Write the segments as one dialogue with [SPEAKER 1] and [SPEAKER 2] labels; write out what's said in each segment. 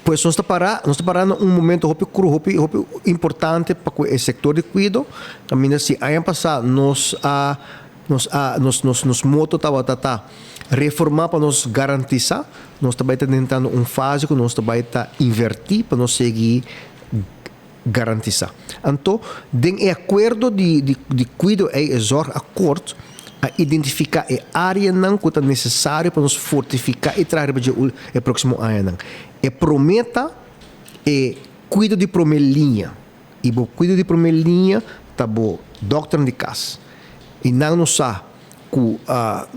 [SPEAKER 1] Pues nos ta para, nos ta para na un momento hopi kru, hopi hopi importante pa ku e sektor di kuido. Kaminda si aña pasá nos a nos a nos nos nos moto tabata ta reformá pa nos garantisá, nos ta bai ta drentando un fase ku nos ta bai ta invertí pa nos sigui garantisá. Anto, den e akuerdo di di di kuido ei, e zorgakkoord, a identifiká e áreanan ku ta nesesario pa nos fortifiká i traha riba dje e próksimo añanan. E promé ta e kuido di promé liña. I bo kuido di promé liña ta bo dòkternan di kas. I nan no sa ku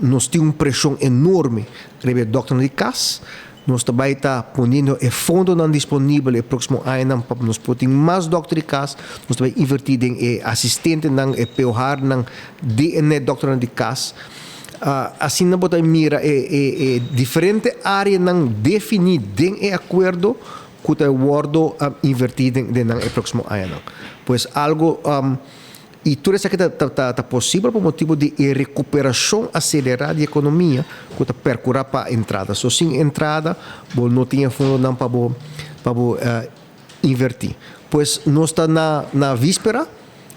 [SPEAKER 1] nos tin un preshon enorme riba e dòkternan di kas. Nos ta bai ta poniendo e fondonan disponibel e próksimo añanan pa nos por tin mas dòkter di kas. Nos ta bai invertí den e asistentenan, e POHarnan di e nèt dòkternan di kas. Asina bo ta mira e e e diferente áreanan definí den e akuerdo ku ta wòrdu invertí den den nan e próksimo añanan. Pues algu. I tur esaki ta ta posibel pa motibu di e rekuperashon aselerá di ekonomia ku ta perkurá pa entrada. So sin entrada bo no tin e fondonan pa bo pa bo invertí. Pues nos ta na na víspera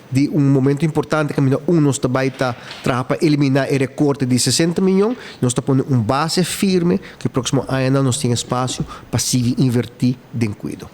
[SPEAKER 1] di un momento importante kaminda un nos ta bai ta traha pa eliminá e rekorte di 60 miyon. Nos ta pone un base firme ku e próksimo añanan nos tin espasio pa sigui invertí den kuido.